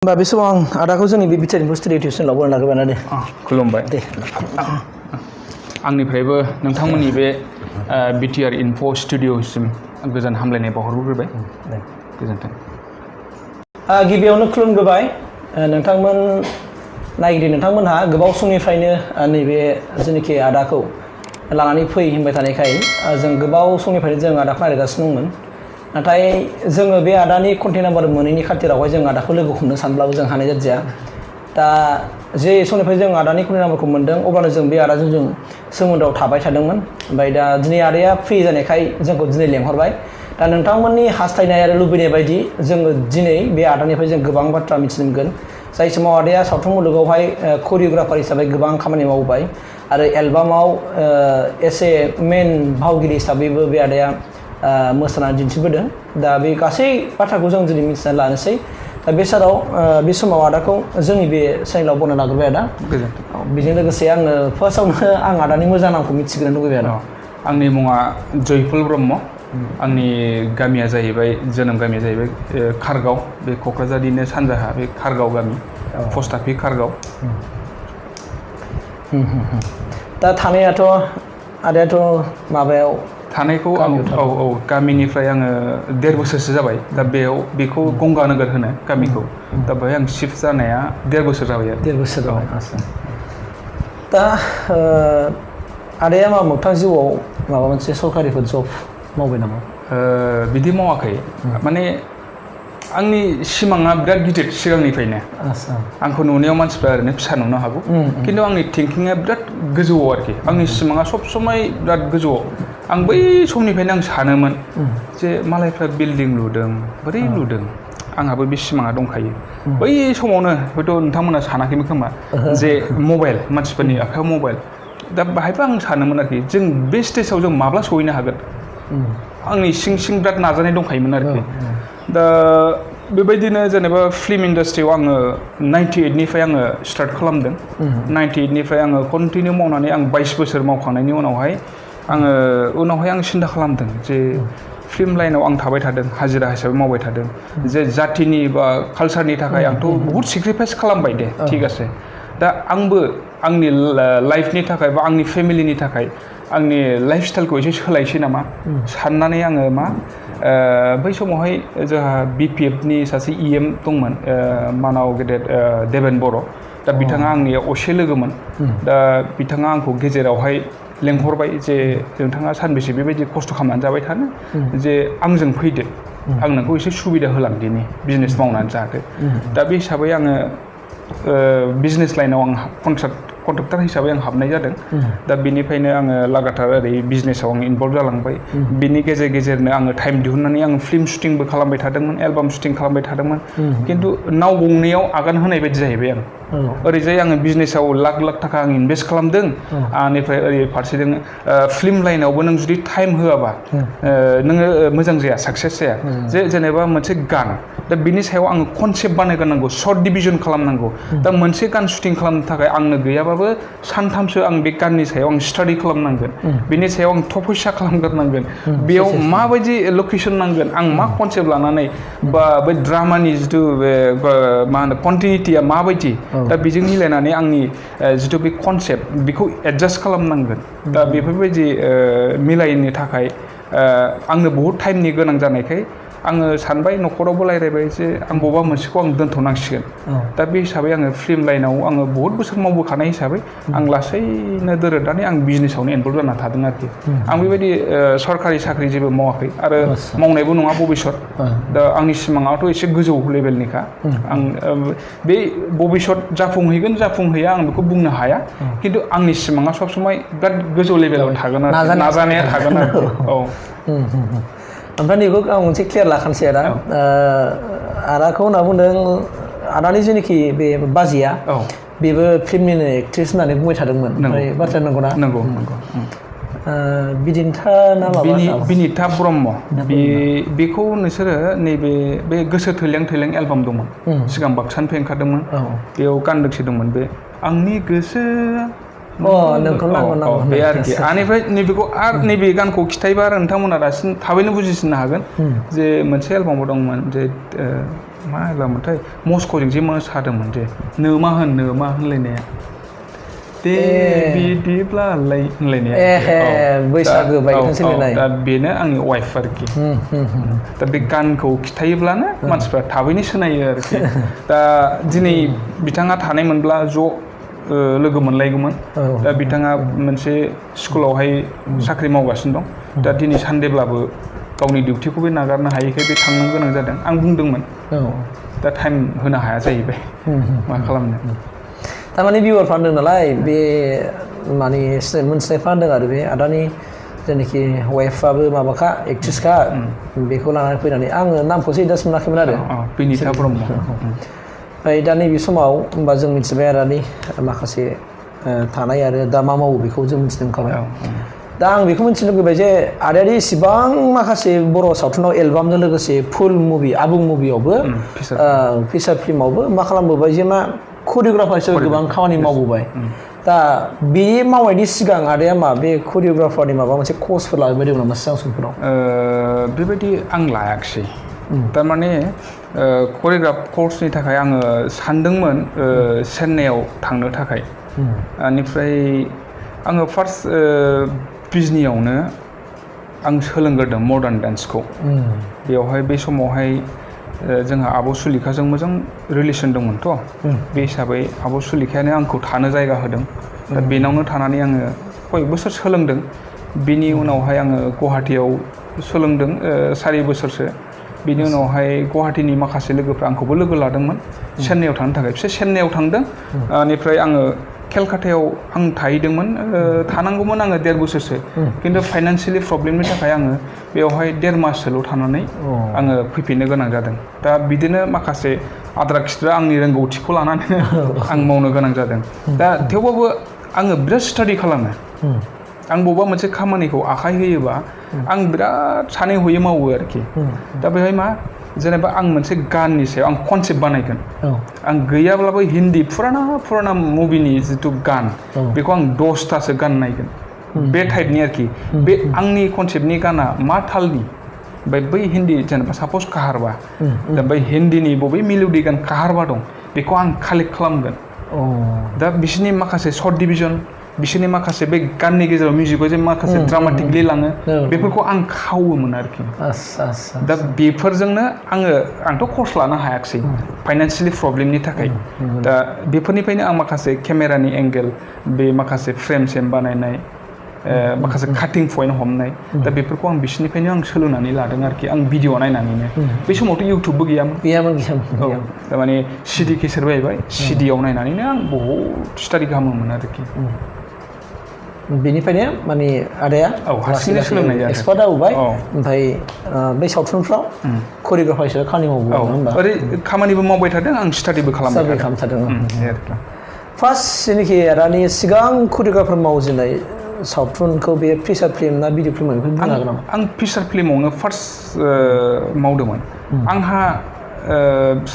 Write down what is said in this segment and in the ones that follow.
बा बे समाव आं आदाखौ जोंनि बे बिटिआर इनफो स्टुडिअ टिउसनाव बरायना लाग्रोबाय दे खुलुमबाय दे आंनिफ्रायबो नोंथांमोननि बे बिटिआर इनफो स्टुडिअसिम गोजोन हामलायनाय बावहरग्रोबाय गोजोन्थों गिबियावनो खुलुमग्रोबाय नोंथांमोन नायगिरि नोंथांमोनहा गोबाव समनिफ्रायनो नैबे जेनाखि आदाखौ लानानै फै होनबाय थानायखाय जों गोबाव समनिफ्रायनो जों आदाखौ नागिरगासिनो दंमोन नाथाय जोङो बे आदानि कन्टेक्ट नाम्बार मोनैनि खाथिरावहाय जों आदाखौ लोगो हमनो सानब्लाबो जों हानाय जादिया दा जे समनिफ्राय जों आदानि कन्टेक्ट नाम्बारखौ मोनदों अब्लानो जों बे आदाजों जों सोमोन्दोआव थाबाय थादोंमोन ओमफ्राय दा दिनै आदाया फ्रि जानायखाय जोंखौ दिनै लेंहरबाय दा नोंथांमोननि हास्थायनाय आरो लुबैनाय बायदि जोङो दिनै बे आदानिफ्राय जों गोबां बाथ्रा मिथिनो मोनगोन जाय समाव आदाया सावथुन मुलुगावहाय करिय'ग्राफार हिसाबै गोबां खामानि मावबाय आरो एलबामाव एसे मेन भावगिरि हिसाबैबो बे आदाया मोसानानै दिन्थिबोदों दा बे गासै बाथ्राखौ जों दिनै मिथिनानै लानोसै दा बे साराव बे समाव आदाखौ जोंनि बे चेनेलाव बरायना लाग्रोबाय आदा बेजों लोगोसे आङो फार्स्टआवनो आं आदानि मोजां नामखौ मिथिग्रोनो लुबैबाय आदा आंनि मुङा जायपुल ब्रह्म आंनि गामिया जाहैबाय जोनोम गामिया जाहैबाय खारगाव बे क'क्राझारनिनो सानजाहा बे खारगाव गामि पस्ट अफिस खारगाव दा थानायाथ' आदायाथ' माबायाव थानायखौ औ गामिनिफ्राय आङो 1.5 बोसोरसो जाबाय दा बेखौ गंगा नोगोर होनो गामिखौ दा बेहाय आं शिफ्ट जानाया 1.5 बोसोर जाबाय आरो 1.5 बोसोर जाबाय दा आदाया मा मोगथां जिउआव माबा मोनसे सरकारिफोर जब मावबाय नामा बिदि मावाखै माने आंनि सिमाङा बिराद गिदिर सिगांनिफ्रायनो आंखौ नुनायाव मानसिफ्रा ओरैनो फिसा नुनो हागौ खिन्थु आंनि थिंकिंआ बिराद गोजौआव आरोखि आंनि सिमाङा सब समाय बिराद गोजौआव आं बै समनिफ्रायनो आं सानोमोन जे मालायफ्रा बिल्डिं लुदों बोरै लुदों आंहाबो बे सिमाङा दंखायो बै समावनो हयथ' नोंथांमोना सानाखैमोन खोमा जे मबाइल मानसिफोरनि आखायाव मबाइल दा बाहायबो आं सानोमोन आरोखि जों बे स्टेजाव जों माब्ला सहैनो हागोन आंनि सिं बिराद नाजानाय दंखायोमोन आरोखि दा बेबायदिनो जेनेबा फिल्म इन्डास्ट्रियाव आङो 98निफ्राय आङो स्टार्ट खालामदों 98निफ्राय आङो कन्टिनिउ मावनानै आं 22 बोसोर मावखांनायनि उनावहाय आं सिन्था खालामदों जे फिल्म लाइनाव आं थाबाय थादों हाजिरा हिसाबै मावबाय थादों जे जातिनि बा कालसारनि थाखाय आंथ' बहुद सेक्रिफाइस खालामबाय दे थिग आहे दा आंबो आंनि लाइफनि थाखाय बा आंनि फेमिलिनि थाखाय आंनि लाइफ स्टाइलखौ एसे सोलायसै नामा साननानै आङो बै समावहाय जोंहा BPFनि सासे EM दंमोन मानाव गेदेर देबेन बर' दा बिथाङा आंनि असे लोगोमोन दा बिथाङा आंखौ गेजेरावहाय लेंहरबाय जे नोंथाङा सानबेसे बेबायदि खस्थ' खालामनानै जाबाय थानो जे आंजों फैदो आं नोंखौ एसे सुबिदा होलांदिनि बिजनेस मावनानै जादो दा बे हिसाबै आङो बिजनेस लाइनाव आं कन्ट्राक्टर हिसाबै आं हाबनाय जादों दा बेनिफ्रायनो आङो लागातार ओरै बिजनेसाव आं इनभल्भ जालांबाय बिनि गेजेरनो आङो टाइम दिहुननानै आङो फिल्म शुटिंबो खालामबाय थादोंमोन एलबाम शुटिं खालामबाय थादोंमोन खिन्थु नाव गंनैयाव आगान होनाय बायदि जाहैबाय आं ओरैजाय आङो बिजनेसाव लाख थाखा आं इनभेस्ट खालामदों आंनिफ्राय ओरै फारसेजों फिल्म लाइनावबो नों जुदि टाइम होआबा नोङो मोजां जाया साक्सेस जाया जेनेबा मोनसे गान दा बिनि सायाव आङो कनसेप्ट बानायग्रोनांगौ सर्ट डिभिजन खालामनांगौ दा मोनसे गान शुटिं खालामनो थाखाय आंनो गैयाबाबो सानथामसो आं बे गाननि सायाव आं स्टाडि खालामनांगोन बिनि सायाव आं तपस्या खालामग्रोनांगोन बेयाव माबायदि लकेसन नांगोन आं मा कनसेप्ट लानानै बा बै ड्रामानि जिथु मा होनो कन्टिनिटिया माबायदि दा बेजों मिलायनानै आंनि जिथु बे कनसेप्ट बेखौ एडजास्ट खालामनांगोन दा बेफोरबायदि मिलायनो थाखाय आंनो बहुद टाइमनि गोनां जानायखाय आङो सानबाय न'खरावबो रायज्लायबाय जे आं बबेबा मोनसेखौ आं दोनथ'नांसिगोन दा बे हिसाबै आङो फिल्म लाइनाव आङो बहुद बोसोर मावबोखानाय हिसाबै आं लासैनो दोरोदनानै आं बिजनेसावनो इनभल्भ जाना थादों आरोखि आं बेबायदि सरकारि साख्रि जेबो मावाखै आरो मावनायबो नङा भबिष्यत दा आंनि सिमाङाथ' एसे गोजौ लेभेलनिखा आं बे भबिष्यत जाफुंहैगोन जाफुंहैया आं बेखौ बुंनो हाया खिन्थु आंनि सिमाङा सब समाय बिराद गोजौ लेभेलाव थागोन आरो नाजानाया थागोन आरो औ ओमफ्राय नैखौ आं मोनसे क्लियार लाखानोसै आदाखौ होनना बुंदों आदानि जेनाखि बे बाजैया बेबो फिल्मनिनो एक्ट्रेस होननानै बुंबाय थादोंमोन ओमफ्राय बाथ्राया नंगौना नंगौ बिदिन्था ना माबा बिनिथा ब्रह्म बेखौ नोंसोरो नैबे बे गोसो थैलें एलबाम दंमोन सिगां बाक्सानिफ्राय ओंखारदोंमोन बेयाव गान दोंसे दंमोन बे आंनि गोसोआ बे आरोखि आनिफ्राय नैबेखौ आरो नैबे गानखौ खिथायोबा आरो नोंथांमोना दासिम थाबैनो बुजिसिननो हागोन जे मोनसे एलबामाव दंमोन जे मा होनलामोनथाय मस्क'जों जे मोसादोंमोन जे नोमा होनलायनाया दे बिदिब्लालाय होनलायनाया बैसागो बायदि सोलिनाय दा बेनो आंनि वाइफ आरोखि दा बे गानखौ खिथायोब्लानो मानसिफ्रा थाबैनो सिनायो आरोखि दा दिनै बिथाङा थानायमोनब्ला ज' लोगो मोनलायगौमोन दा बिथाङा मोनसे स्कुलावहाय साख्रि मावगासिनो दं दा दिनै सानदेब्लाबो गावनि डिउटिखौ बे नागारनो हायैखाय बे थांनो गोनां जादों आं बुंदोंमोन दा टाइम होनो हाया जाहैबाय मा खालामनो थारमाने भिउआरफ्रा होनदों नालाय बे माने मोनथिनायफ्रा होनदों आरो बे आदानि जेनाखि वाइफआबो माबाखा एक्ट्रिसखा बेखौ लानानै फैनानै आङो नामखौसो इदास मोनाखैमोन आरो बिनिता ब्रह्म ओमफ्राय दा नैबे समाव होमबा जों मिथिबाय आदानि माखासे थानाय आरो दा मा मावो बेखौ जों मिथिनो ओंखारबाय दा आं बेखौ मिथिनो लुगैबाय जे आदायादि इसिबां माखासे बर' सावथुनाव एलबामजों लोगोसे फुल मुभि आबुं मुभियावबो फिसार फिल्मावबो मा खालामबोबाय जे मा करिय'ग्राफार हिसाबै गोबां खामानि मावबोबाय दा बे मावनायनि सिगां आदाया मा बे करिय'ग्राफारनि माबा मोनसे कर्सफोर लाबाय दं नामा सिगां समफोराव बेबायदि आं लायाखिसै थारमाने करिय'ग्राफ कर्सनि थाखाय आङो सानदोंमोन चेन्नाइआव थांनो थाखाय बेनिफ्राय आङो फार्स्ट बिजनियावनो आं सोलोंग्रोदों मडार्न डान्सखौ बेवहाय बे समावहाय जोंहा आब' सुलिखाजों मोजां रिलेसन दंमोनथ' बे हिसाबै आब' सुलिखायानो आंखौ थानो जायगा होदों दा बेनावनो थानानै आङो कय बोसोर सोलोंदों बिनि उनावहाय आङो गुवाहाटियाव सोलोंदों 4 बोसोरसो बिनि उनावहाय गुवाहाटिनि माखासे लोगोफ्रा आंखौबो लोगो लादोंमोन चेन्नाइआव थांनो थाखाय बिसोर चेन्नाइआव थांदों बेनिफ्राय आङो केलकातायाव आं थाहैदोंमोन थानांगौमोन आङो 1.5 बोसोरसो खिन्थु फाइनान्सियेलि प्रब्लेमनि थाखाय आङो बेवहाय 1.5 माससोल' थानानै आङो फैफिननो गोनां जादों दा बिदिनो माखासे आद्रा खिद्रा आंनि रोंगौथिखौ लानानै आं मावनो गोनां जादों दा थेवबाबो आङो बिराद स्टाडि खालामो आं बबेबा मोनसे खामानिखौ आखाइ होयोबा आं बिराद सानै हयै मावो आरोखि दा बेवहाय मा जेनेबा आं मोनसे गाननि सायाव आं कनसेप्ट बानायगोन आं गैयाब्लाबो हिन्दी फुराना मुभिनि जिथु गान बेखौ आं 10थासो गान नायगोन बे टाइपनि आरोखि बे आंनि कनसेप्टनि गाना मा तालनि ओमफ्राय बै हिन्दी जेनेबा सापज काहारबा दा बै हिन्दीनि बबे मेल'डि गान काहारबा दं बेखौ आं कालेक्ट खालामगोन दा बिसोरनि माखासे सर्ट डिभिजन बिसोरनि माखासे बे गाननि गेजेराव मिउजिकआव जे माखासे ड्रामाटिकलि लाङो बेफोरखौ आं खावोमोन आरोखि दा बेफोरजोंनो आंथ' कर्स लानो हायाखिसै फाइनान्सियेलि प्रब्लेमनि थाखाय दा बेफोरनिफ्रायनो आं माखासे केमेरानि एंगेल बे माखासे फ्रेम सेम बानायनाय माखासे काटिं पइन्ट हमनाय दा बेफोरखौ आं बिसोरनिफ्रायनो आं सोलोंनानै लादों आरोखि आं भिडिअ नायनानैनो बे समावथ' इउटुबबो गैयामोन थारमाने सिडि केसेट बायबाय सिडिआव नायनानैनो आं बहुद स्टाडि खालामोमोन आरोखि बेनिफ्रायनो माने आदाया हारसिङै सोलोंनाय जादों एक्सपार्ट जाबोबाय ओमफ्राय बे सावथुनफ्राव करिय'ग्राफार हिसाबै खामानि मावबोबाय नङा होमबा ओरै खामानिबो मावबाय थादों आं स्टाडिबो खालामबाय थादों फार्स्ट जेनाखि आदानि सिगां करिय'ग्राफार मावजेननाय सावथुनखौ बे फिसार फिल्म ना भिडिअ फिल्म बेखौ बुंनो हागोन नामा आं फिसार फिल्मावनो फार्स्ट मावदोंमोन आंहा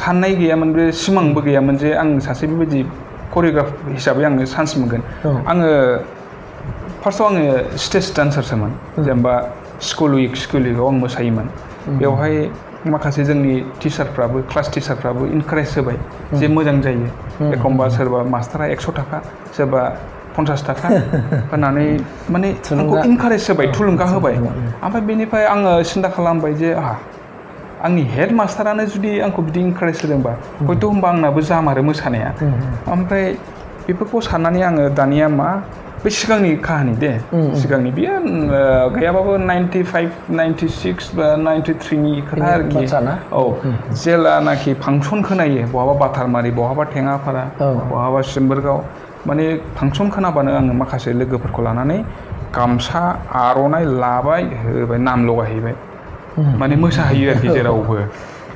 साननाय गैयामोन बे सिमांबो गैयामोन जे आं सासे बेबायदि करिय'ग्राफार हिसाबै आङो चान्स मोनगोन आङो फार्स्टआव आङो स्टेज डान्सारसोमोन जेनेबा स्कुल उइकआव आं मोसायोमोन बेवहाय माखासे जोंनि टिचारफ्राबो क्लास टिचारफ्राबो इनकारेज होबाय जे मोजां जायो एखमबा सोरबा मास्टारा 100 थाखा सोरबा 50 थाखा होनानै माने आंखौ इनकारेज होबाय थुलुंगा होबाय ओमफ्राय बेनिफ्राय आङो सिन्था खालामबाय जे आंनि हेड मास्टारानो जुदि आंखौ बिदि इनकारेज होदोंबा हयथ' होनबा आंनाबो जामारो मोसानाया ओमफ्राय बेफोरखौ साननानै आङो दानिया मा बे सिगांनि काहानि दे सिगांनि बियो गैयाबाबो 95, 96 बा 93नि खोथा आरोखि जेलानाखि फांसन खोनायो बहाबा बाथारमारि बहाबा थेङाफारा बहाबा सिम्बोरगाव माने फांसन खोनाबानो आङो माखासे लोगोफोरखौ लानानै गामसा आर'नाइ लाबाय होबाय नाम लगायहैबाय माने मोसाहैयो आरोखि जेरावबो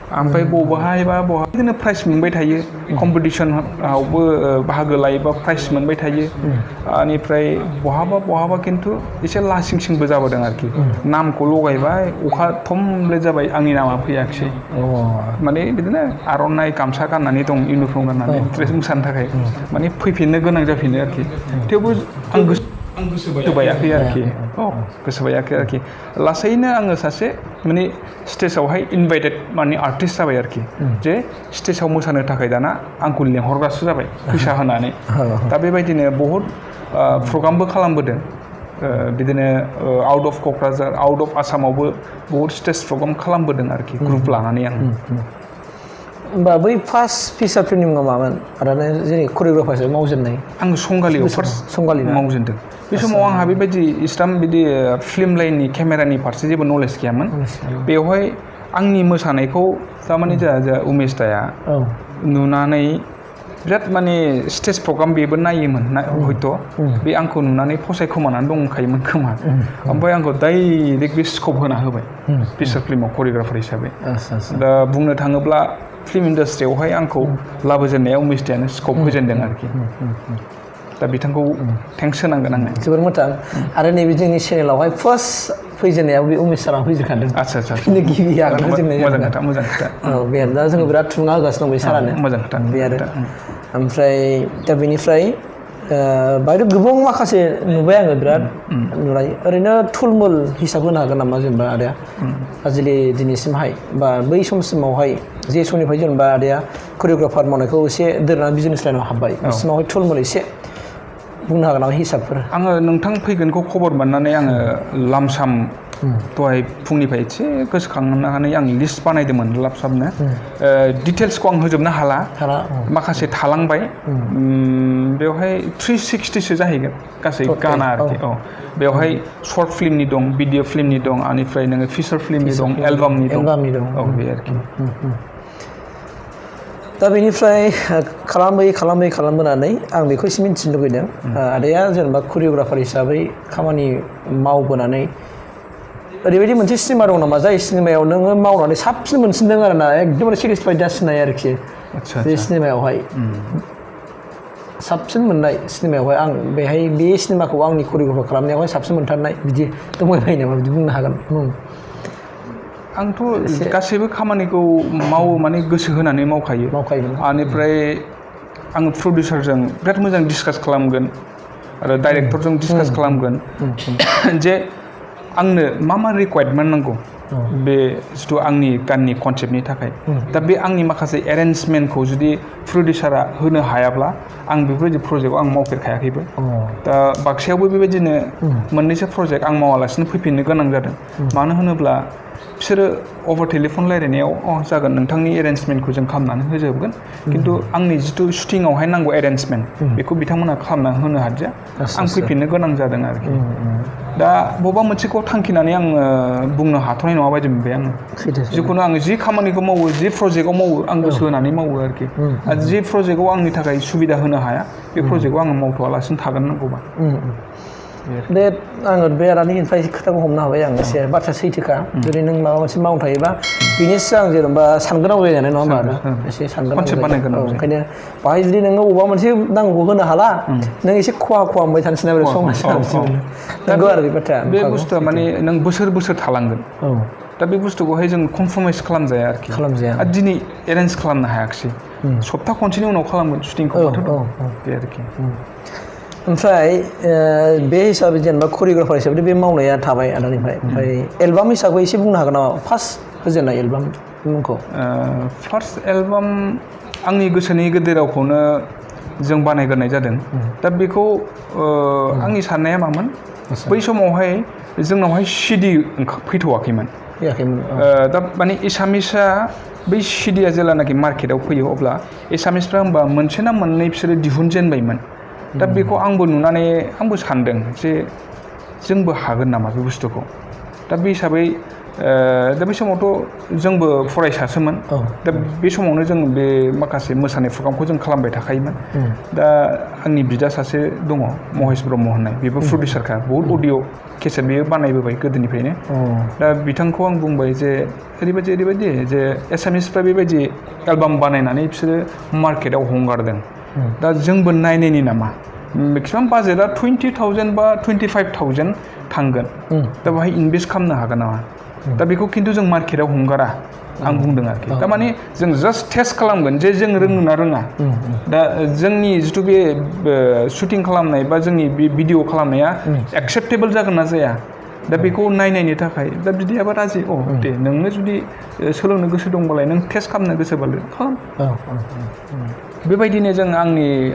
ओमफ्राय बहाबा बिदिनो प्राइज मोनबाय थायो कम्पिटिसनावबो बाहागो लायोबा प्राइज मोनबाय थायो बेनिफ्राय बहाबा खिन्थु एसे लासिंसिंबो जाबोदों आरोखि नामखौ लगायबाय अखा थमब्लेट जाबाय आंनि नामा फैयाखिसै माने बिदिनो आर'नाइ गामसा गाननानै दं इउनिफर्म गाननानै ड्रेस मोसानो थाखाय माने फैफिननो गोनां जाफिनो आरोखि थेवबो आं आं गोसो बायाखै आरोखि गोसो बायाखै आरोखि लासैनो आङो सासे माने स्टेजावहाय इनभाइटेड माने आर्टिस्ट जाबाय आरोखि जे स्टेजाव मोसानो थाखाय दाना आंखौ लेंहरग्रासो जाबाय फैसा होनानै दा बेबायदिनो बहुद प्रग्रामबो खालामबोदों बिदिनो out of Kokrajhar out of आसामावबो बहुद स्टेज प्रग्राम खालामबोदों आरोखि ग्रुप लानानै आं होमबा बै फार्स्ट फिसार फिल्मनि मुङा मामोन आरो जेरै करिय'ग्राफारसो मावजेननाय आं संगालियाव फार्स्ट मावजेनदों बे समाव आंहा बेबायदि इस्लाम बिदि फिल्म लाइननि केमेरानि फारसे जेबो नलेज गैयामोन बेवहाय आंनि मोसानायखौ थारमाने जोंहा उमेश दाया नुनानै बिराद माने स्टेज प्रग्राम बेबो नायोमोन हयथ' बे आंखौ नुनानै फसायखोमानानै दंखायोमोन खोमा ओमफ्राय आंखौ डाइरेक्ट बे स्कप होना होबाय फिसार फिल्माव करिय'ग्राफार हिसाबै दा बुंनो थाङोब्ला फिल्म इन्डास्ट्रियावहाय आंखौ लाबोजेननाया उमेश दायानो स्कप होजेनदों आरोखि दा बिथांखौ थेंक्स होनांगोन आङो जोबोर मोजां आरो नैबे जोंनि चेनेलावहाय फार्स्ट फैजेननायाव बे उमेश सारा फैजेनखादों आदसा बिदिनो गिबि आगान होजेननाय मोजां खोथा औ बे दा जोङो बिराद थुलुंगा होगासिनो दं बे सारानो मोजां खोथा बे आरो ओमफ्राय दा बेनिफ्राय बायद' गोबां माखासे नुबाय आङो बिराद नुनाय ओरैनो थुलमुल हिसाब होनो हागोन नामा जेनेबा आदाया आजिलि दिनैसिमहाय बा बै समसिमावहाय जे समनिफ्राय जेनेबा आदाया करिय'ग्राफार मावनायखौ एसे दोरोङारि बिजनेस लाइनाव हाबबाय बिसिमावहाय थुलमुल एसे बुंनो हागोन नामा हिसाबफोर आङो नोंथां फैगोनखौ खबर मोननानै आङो लामसाम दहाय फुंनिफ्राय एसे गोसोखांनानै आं लिस्ट बानायदोंमोन लामसामनो डिटेल्सखौ आं होजोबनो हाला माखासे थालांबाय बेवहाय 360सो जाहैगोन गासै गाना आरोखि बेवहाय सर्ट फिल्मनि दं भिडिअ फिल्मनि दं बेनिफ्राय नोङो फिचार फिल्मनि दं एलबामनि दं बे आरोखि दा बेनिफ्राय खालामबोनानै आं बेखौ एसे मिन्थिनो लुगैदों आदाया जेनेबा करिय'ग्राफार हिसाबै खामानि मावबोनानै ओरैबायदि मोनसे सिनेमा दं नामा जाय सिनेमायाव नोङो मावनानै साबसिन मोनसिनदों आरोना एकदमबारे सेटिसफाइड जासिननाय आरोखि बे सिनेमायावहाय साबसिन मोननाय सिनेमायावहाय आं बेहाय बे सिनेमाखौ आंनि करिय'ग्राफार खालामनायावहाय साबसिन मोनथारनाय बिदि दंबाय नामा बिदि बुंनो हागोन आंथ' गासैबो खामानिखौ मावो माने गोसो होनानै मावखायो बेनिफ्राय आङो प्रडिउसारजों बिराद मोजां डिसकास खालामगोन आरो डाइरेक्टरजों डिसकास खालामगोन जे आंनो मा रिक्वायरमेन्ट नांगौ बे जिथु आंनि गाननि कनसेप्टनि थाखाय दा बे आंनि माखासे एरेन्जमेन्टखौ जुदि प्रडिउसारा होनो हायाब्ला आं बेफोरबायदि प्रजेक्टआव आं मावफेरखायाखैबो दा बाक्सायावबो बेबायदिनो मोननैसो प्रजेक्ट आं मावालासिनो फैफिननो गोनां जादों मानो होनोब्ला बिसोरो अभार टेलिफन रायलायनायाव जागोन नोंथांनि एरेन्जमेन्टखौ जों खालामनानै होजोबगोन खिन्थु आंनि जिथु शुटिंआवहाय नांगौ एरेन्जमेन्ट बेखौ बिथांमोनहा खालामनानै होनो हादिया आं फैफिननो गोनां जादों आरोखि दा बबेबा मोनसेखौ थांखिनानै आङो बुंनो हाथ'नाय नङा बायदि मोनबाय आङो जिखुनु आङो जि खामानिखौ मावो जि प्रजेक्टआव मावो आं गोसो होनानै मावो आरोखि आरो जि प्रजेक्टआव आंनि थाखाय सुबिदा होनो हाया बे प्रजेक्टआव आङो मावथ'वालासिनो थागोन नांगौबा बे आङो बे आदानिफ्राय खोथाखौ हमनो हाबाय आं एसे बाथ्रा सैथोखा जुदि नों माबा मोनसे मावनो थायोबा बिनि सिगां जेनेबा सानग्रोनांगौ जायो नङा होमबा एसे सानग्रोनांगौ ओंखायनो बाहाय जुदि नोङो बबेबा मोनसे नांगौखौ होनो हाला नों एसे खहा मोनबाय थानोसै ना समाज नंगौ आरो बे बाथ्राया बे बुस्थुआ माने नों बोसोर थालांगोन दा बे बुस्थुखौहाय जों कमप्रमाइस खालामजाया आरोखि आरो दिनै एरेन्ज खालामनो हायाखिसै सप्ता खनसेनि उनाव खालामगोन शुटिंखौ बे आरोखि ओमफ्राय बे हिसाबै जेनेबा करिय'ग्राफार हिसाबै बे मावनाया थाबाय आदानिफ्राय ओमफ्राय एलबाम हिसाबै एसे बुंनो हागोन नामा फार्स्ट होजेननाय एलबाम मुंखौ फार्स्ट एलबाम आंनि गोसोनि गेदेरावखौनो जों बानायग्रोनाय जादों दा बेखौ आंनि साननाया मामोन बै समावहाय जोंनावहाय सिडि फैथ'वाखैमोन दा माने एसामिसआ बै सिडिया जेब्लानाखि मार्केटाव फैयो अब्ला एसामिसफ्रा होमबा मोनसे ना मोननै बिसोरो दिहुनजेनबायमोन दा बेखौ आंबो नुनानै आंबो सानदों जे जोंबो हागोन नामा बे बुस्थुखौ दा बे हिसाबै दा बे समावथ' जोंबो फरायसासोमोन दा बे समावनो जों बे माखासे मोसानाय प्रग्रामखौ जों खालामबाय थाखायोमोन दा आंनि बिदा सासे दङ महेश ब्रह्म होननाय बेबो प्रडिउसारखा बहुद अडिअ केसेट बेयो बानायबोबाय गोदोनिफ्रायनो दा बिथांखौ आं बुंबाय जे ओरैबायदि जे एसामिसफ्रा बेबायदि एलबाम बानायनानै बिसोरो मार्केटाव हंगारदों दा जोंबो नायनायनि नामा मेक्सिमाम बाजेटआ 20,000 बा 25,000 थांगोन दा बेहाय इनभेस्ट खालामनो हागोन नामा दा बेखौ खिन्थु जों मार्केटाव हंगारा आं बुंदों आरोखि थारमाने जों जास्ट टेस्ट खालामगोन जे जों रोङो ना रोङा दा जोंनि जिथु बे शुटिं खालामनाय बा जोंनि बे भिडिअ खालामनाया एक्सेप्टेबल जागोन ना जाया दा बेखौ नायनायनि थाखाय दा बिदियाबा राजि दे नोंनो जुदि सोलोंनो गोसो दंबालाय नों टेस्ट खालामनो गोसोबालाय खालाम बेबायदिनो जों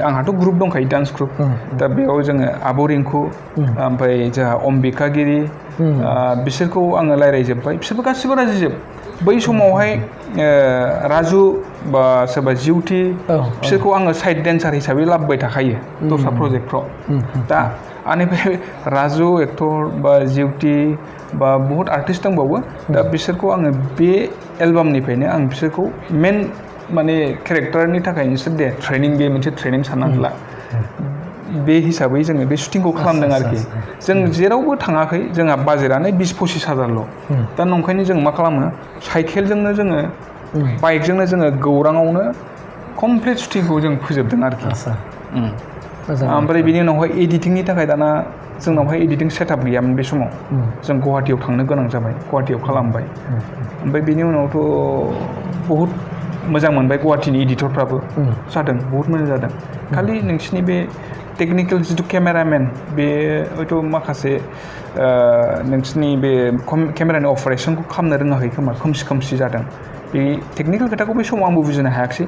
आंहाथ' ग्रुप दंखायो डान्स ग्रुप दा बेयाव जोङो आब' रिंकु ओमफ्राय जोंहा अम्बिकागिरि बिसोरखौ आङो रायज्लायजोब्बाय बिसोरबो गासिबो राजिजोब बै समावहाय राजु बा सोरबा जिउथि बिसोरखौ आङो साइड डेन्सार हिसाबै लाबोबाय थाखायो दस्रा प्रजेक्टफ्राव दा आंनिफ्राय राजु एक्टर बा जिउथि बा बहुत आर्टिस्ट दंबावो दा बिसोरखौ आङो बे एलबामनिफ्रायनो आं बिसोरखौ मेन माने केरेक्टारनि थाखाय नोंसोर दे ट्रेनिं बे मोनसे ट्रेनिं साननानै ला बे हिसाबै जोङो बे शुटिंखौ खालामदों आरोखि जों जेरावबो थाङाखै जोंहा बाजेटआनो 20-25 हाजारल' दा नंखायनो जों मा खालामो साइकेलजोंनो जोङो बाइकजोंनो जोङो गौराङावनो कमप्लिट शुटिंखौ जों फोजोबदों आरोखि ओमफ्राय बिनि उनावहाय एडिटिंनि थाखाय दाना जोंनावहाय एडिटिं सेटआप गैयामोन बे समाव जों गुवाहाटियाव थांनो गोनां जाबाय गुवाहाटियाव खालामबाय ओमफ्राय बिनि उनावथ' बहुद मोजां मोनबाय गुवाहाटिनि एडिटरफ्राबो जादों बहुत मोजां जादों खालि नोंसिनि बे टेकनिकेल जिथु केमेरामेन बे हयथ' माखासे नोंसिनि बे केमेरानि अपारेसनखौ खालामनो रोङाखै खोमा खोमसि जादों बे टेकनिकेल खोथाखौ बे समाव आंबो बुजिनो हायाखै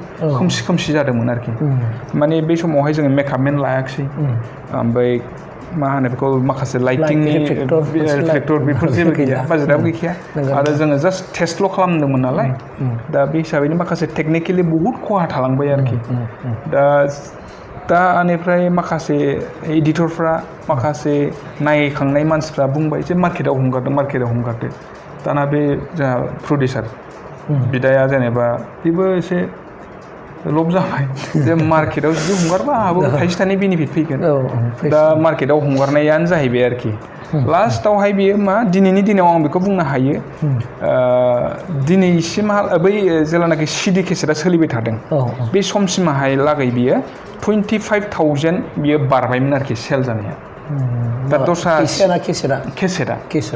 खोमसि जादोंमोन आरोखि माने बे समावहाय जोङो मेकआपमेन लायाखिसै ओमफ्राय मा होनो बेखौ माखासे लाइटिंनि रिफ्लेक्टर बेफोर जेबो गैया बाजेटआबो गैखाया आरो जोङो जास्ट टेस्टल' खालामदोंमोन नालाय दा बे हिसाबैनो माखासे टेकनिकेलि बहुद खहा थालांबाय आरोखि दा आनिफ्राय माखासे एडिटरफ्रा माखासे नायखांनाय मानसिफ्रा बुंबाय जे मार्केटआव हंगारदो दाना बे जोंहा प्रडिउसार बिदाया जेनेबा बेबो एसे लब जाबाय जे मार्केटआव जुदि हंगारबा आंहाबो थाइसे थाइनै बेनिफिट फैगोन दा मार्केटआव हंगारनायानो जाहैबाय आरोखि लास्टावहाय बियो मा दिनैनि दिनाव आं बेखौ बुंनो हायो दिनैसिम बै जेलानाखि सिडि केसेटआ सोलिबाय थादों बे समसिमहाय लागै बियो 25,000 बियो बारबायमोन आरोखि सेल जानाया दा दस्रा केसेटआ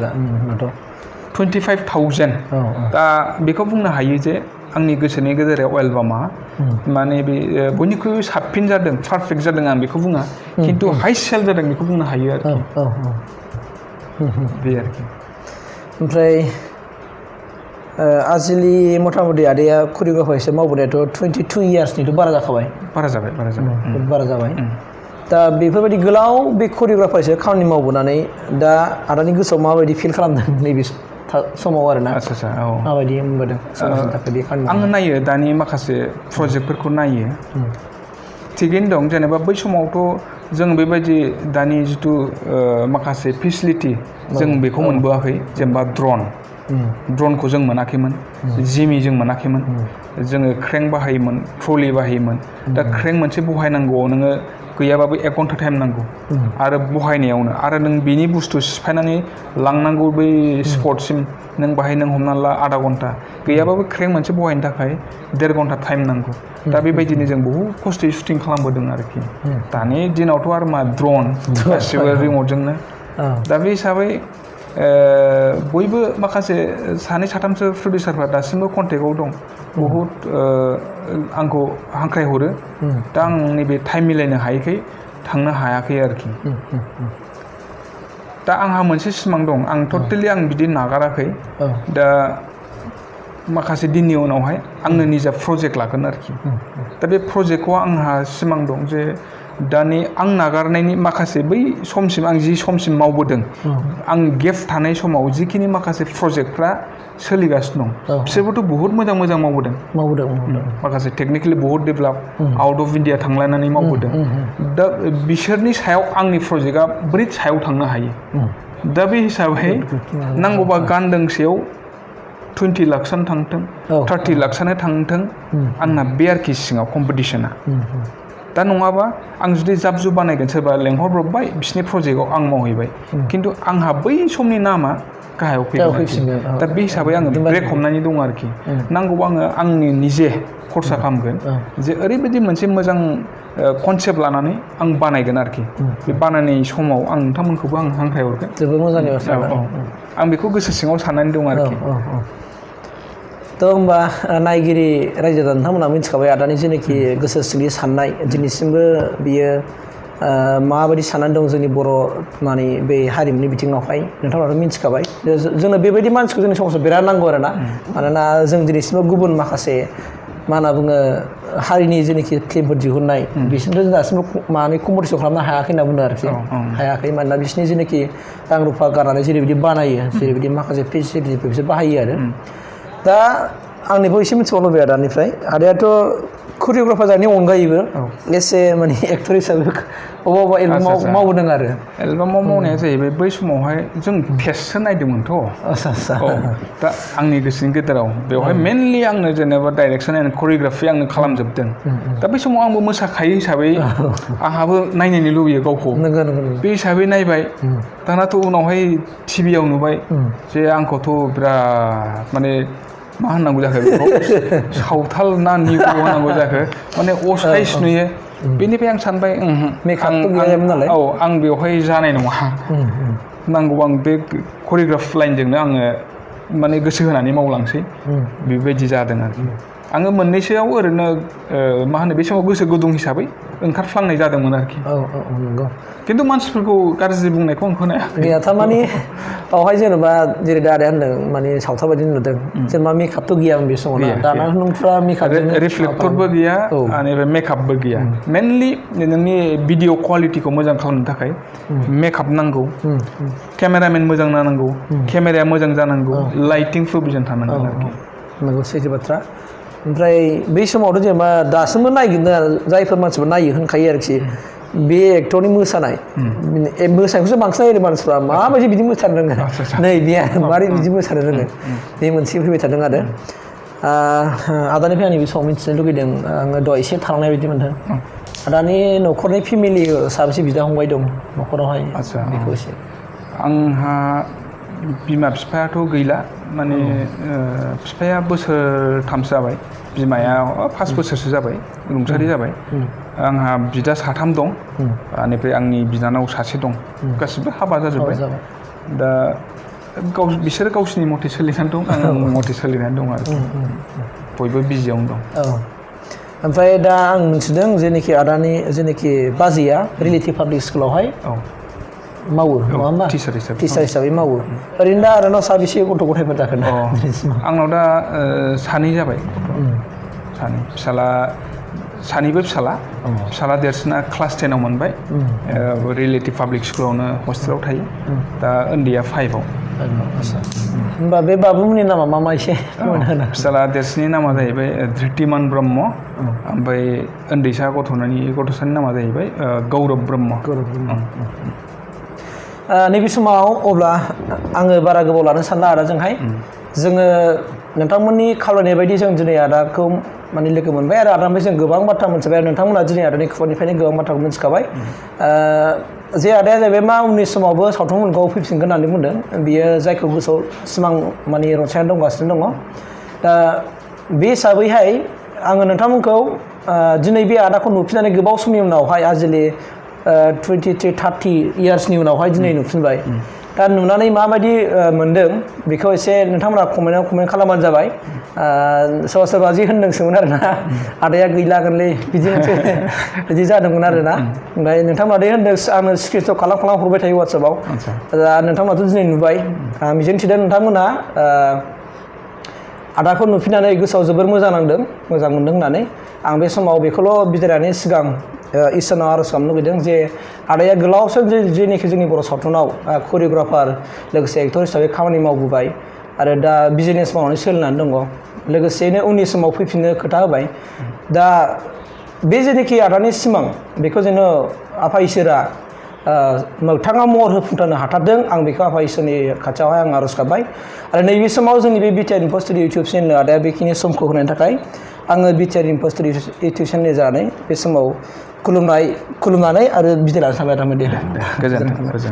25,000 दा बेखौ बुंनो हायो जे आंनि गोसोनि गेजेराव एलबामा माने बे बयनिख्रुइबो साबसिन जादों पारफेक्ट जादों आं बेखौ बुङा खिन्थु हाइस्ट सेल जादों बेखौ बुंनो हायो आरोखि बे आरोखि ओमफ्राय आजिलि मथा मथि आदैया करिय'ग्राफार हिसाबै मावबोनायाथ' 22 इयार्सनिथ' बारा जाखाबाय बारा जाबाय दा बेफोरबायदि गोलाव बे करिय'ग्राफार हिसाबै खामानि मावबोनानै दा आदानि गोसोआव माबायदि फिल खालामदों नैबे समाव आरोना माबायदि मोनबोदों समाजनि थाखाय बे खामानि आङो नायो दानि माखासे प्रजेक्टफोरखौ नायो थिगैनो दं जेनेबा बै समावथ' जों बेबायदि दानि जिथु माखासे फेसिलिटि जों बेखौ मोनबोआखै जेनेबा ड्रनखौ जों मोनाखैमोन जिमि जों मोनाखैमोन जोङो क्रेंक बाहायोमोन ट्रलि बाहायोमोन दा क्रेंक मोनसे बहायनांगौआव नोङो गैयाबाबो 1 घन्टा टाइम नांगौ आरो बहायनायावनो आरो नों बिनि बुस्थु सिफायनानै लांनांगौ बै स्पटसिम नों बाहाय नों हमना ला आधा घन्टा गैयाबाबो क्रेंक मोनसे बहायनो थाखाय 1.5 घन्टा टाइम नांगौ दा बेबायदिनो जों बहुद खस्थ'यै शुटिं खालामबोदों आरोखि दानि दिनावथ' आरो मा ड्रन गासिबो रिमटजोंनो दा बे हिसाबै बयबो माखासे सानै साथामसो प्रडिउसारफ्रा दासिमबो कन्टेक्टआव दं बहुद आंखौ हांख्रायहरो दा आं नैबे टाइम मिलायनो हायैखाय थांनो हायाखै आरोखि दा आंहा मोनसे सिमां दं आं टटेलि आं बिदि नागाराखै दा माखासे दिननि उनावहाय आंनो निजा प्रजेक्ट लागोन आरोखि दा बे प्रजेक्टखौ आंहा सिमां दं जे दानि आं नागारनायनि माखासे बै समसिम आं जि समसिम मावबोदों आं गेप थानाय समाव जिखिनि माखासे प्रजेक्टफ्रा सोलिगासिनो दं बिसोरबोथ' बहुद मोजां मावबोदों माखासे टेकनिकेलि बहुद डेभेलप आउट अफ इन्डिया थांलायनानै मावबोदों दा बिसोरनि सायाव आंनि प्रजेक्टआ बोरै सायाव थांनो हायो दा बे हिसाबै नांगौबा गान दोंसेयाव 20 लाखसानो थांथों 30 लाखसानो थांथों आंना बे आरोखि सिङाव कम्पिटिसना दा नङाबा आं जुदि जाब जुब बानायगोन सोरबा लेंहरब्रबबाय बिसिनि प्रजेक्टआव आं मावहैबाय खिन्थु आंहा बै समनि नामा गाहायाव फैफिनगोन दा बे हिसाबै आङो ब्रेक हमनानै दं आरोखि नांगौबा आङो आंनि निजे खरसा खालामगोन जे ओरैबायदि मोनसे मोजां कनसेप्ट लानानै आं बानायगोन आरोखि बे बानायनाय समाव आं नोंथांमोनखौबो आं हांख्रायहरगोन जोबोद मोजांनि बाथ्रा आं बेखौ गोसो सिङाव साननानै दं आरोखि थ' होमबा नायगिरि रायजो नोंथांमोना मिथिखाबाय आदानि जेनाखि गोसो सिंनि साननाय दिनैसिमबो बियो माबायदि साननानै दं जोंनि बर' माने बे हारिमुनि बिथिङावहाय नोंथांमोनाथ' मिथिखाबाय जोंनो बेबायदि मानसिखौ जोंनि समाजाव बिराद नांगौ आरोना मानोना जों दिनैसिमबो गुबुन माखासे मा होनना बुङो हारिनि जेनाखि फिल्मफोर दिहुननाय बिसोरथ' जों दासिमबो माने कम्पिटिसन खालामनो हायाखै होनना बुंदों आरोखि हायाखै मानोना बिसोरनि जेनाखि रां रुफा गारनानै जेरैबायदि बानायो जेरैबायदि माखासे फेसिलिटिफोर बिसोर बाहायो आरो दा आंनिबो एसे मिथिबावनो लुबैयो आदानिफ्राय आदायाथ' करिय'ग्राफार जानायनि अनगायैबो एसे माने एक्टर हिसाबै अबा एलबाम मावबोदों आरो एलबामाव मावनाया जाहैबाय बै समावहाय जों फेससो नायदोंमोनथ' दा आंनि गोसोनि गेजेराव बेवहाय मेनलि आंनो जेनेबा डाइरेक्सन एन्ड करिय'ग्राफि आंनो खालामजोबदों दा बै समाव आंबो मोसाखायो हिसाबै आंहाबो नायनायनो लुबैयो गावखौ बे हिसाबै नायबाय दानाथ' उनावहाय टिभियाव नुबाय जे आंखौथ' बिराद माने मा होननांगौ जाखो बेखौ सावथाल ना निगु होनांगौ जाखो माने असाइस नुयो बेनिफ्राय आं सानबाय औ आं बेवहाय जानाय नङा नांगौ आं बे करिय'ग्राफ लाइनजोंनो आङो माने गोसो होनानै मावलांसै बेबायदि जादों आरोखि आङो मोननैसोआव ओरैनो मा होनो बे समाव गोसो गुदुं हिसाबै ओंखारफ्लांनाय जादोंमोन आरोखि नंगौ खिन्थु मानसिफोरखौ गाज्रि बुंनायखौ आं खोनायाखै गैया थारमाने बावहाय जेनेबा जेरै दा आदाया होनदों माने सावथाल बायदि नुदों जेनेबा मेकआपथ' गैयामोन बे समाव दाना नोंफ्रा मेकआपजों रिफ्लेक्टरबो गैया बेनिफ्राय मेकआपबो गैया मेनलि नोंनि भिडिअ क्वालिटिखौ मोजां खालामनो थाखाय मेकआप नांगौ केमेरामेन मोजां नांगौ केमेराया मोजां जानांगौ लाइटिं प्रोभिजन थानांगौ नंगौ सैथो बाथ्रा ओमफ्राय बै समावथ' जेनेबा दासिमबो नायगिरनो जायफोर मानसिफोर नायो होनखायो आरोखि बे एक्टरनि मोसानाय मोसानायखौसो बांसिन नायो मानसिफ्रा माबायदि बिदि मोसानो रोङो नै बेया मारै बिदि मोसानो रोङो बे मोनसे फैबाय थादों आरो आदानिफ्राय आं बे समाव मिथिनो लुगैदों आङो दहाय एसे थालांनाय बायदि मोनदों आदानि न'खरनि फेमिलि साबेसे बिदा फंबाय दं न'खरावहाय बेखौ एसे आंहा बिमा बिफायाथ' गैला माने बिफाया बोसोरथामसो जाबाय बिमाया 5 बोसोरसो जाबाय रुंसारि जाबाय आंहा बिदा 3 दं बेनिफ्राय आंनि बिनानाव 1 दं गासिबो हाबा जाजोब्बाय दा बिसोरो गावसिनि मथे सोलिनानै दं आं मथे सोलिनानै दं आरो बयबो बिजियावनो दं ओमफ्राय दा आं मिथिदों जेनाखि आदानि जेनाखि बाजैया रिलेटिभ पाब्लिक स्कुलावहाय मावो नङा होमबा टिचार हिसाबै मावो ओरैनो दा आदानाव साबेसे गथ' गथायफोर जाखो आंनाव दा 2 जाबाय फिसाला 2 फिसाला देरसिना क्लास 10 आव मोनबाय रिलेटिभ पाब्लिक स्कुलावनो हस्टेलाव थायो दा उन्दैया 5 आव होमबा बे बाबुमोननि नामा मा एसे फिसाला देरसिननि नामा जाहैबाय धृतिमान ब्रह्म ओमफ्राय उन्दैसा गथ'सानि नामा जाहैबाय गौरब ब्रह्म नैबे समाव अब्ला आङो बारा गोबाव लानो सानला आदाजोंहाय जोङो नोंथांमोननि खावलायनाय बायदि जों दिनै आदाखौ माने लोगो मोनबाय आरो आदानिफ्राय जों गोबां बाथ्रा मोनथिबाय आरो नोंथांमोना दिनै आदानि खुगानिफ्रायनो गोबां बाथ्राखौ मोनथिखाबाय जे आदाया जाहैबाय मा उननि समावबो सावथुन मुलुगाव फैफिनगोन होननानै बुंदों बियो जायखौ गोसोआव सिमां माने रनसायनानै दंगासिनो दङ दा बे हिसाबैहाय आङो नोंथांमोनखौ दिनै बे आदाखौ नुफिननानै गोबाव समनि उनावहाय आजिलि 23-30 इयार्सनि उनावहाय दिनै नुफिनबाय दा नुनानै माबायदि मोनदों बेखौ एसे नोंथांमोना कमेन्ट खालामबानो जाबाय सोरबा जि होनदोंसोमोन आरोना आदाया गैलागोनलै बिदि मोनसे बिदि जादोंमोन आरोना ओमफ्राय नोंथांमोना होनदों आङो स्क्रिनशट खालाम हरबाय थायो वाट्सएपाव दा नोंथांमोनाथ' दिनै नुबाय मिजिंथिदों नोंथांमोना आदाखौ नुफिननानै गोसोआव जोबोर मोजां मोनदों होननानै आं बे समाव बेखौल' बिदायनायनि सिगां इसोरनाव आर'ज खालामनो लुबैदों जे आदाया गोलाव सम जेनोखि जोंनि बर' सावथुनाव करिय'ग्राफार लोगोसे एक्टर हिसाबै खामानि मावबोबाय आरो दा बिजनेस मावनानै सोलिनानै दङ लोगोसेयैनो उननि समाव फैफिननो खोथा होबाय दा बे जेनोखि आदानि सिमां बेखौ जेन' आफा इसोरा मोगथाङाव महर होफुंथारनो हाथारदों आं बेखौ आफा इसोरनि खाथियावहाय आं आर'ज गाबबाय आरो नैबे समाव जोंनि बे BTR info studio YouTube channel आदाया बेखिनि समखौ होनायनि थाखाय आङो BTR info studio YouTube channel जानानै बे समाव खुलुमनानै आरो बिदाय लानो सानबाय आदा। गोजोन्थों।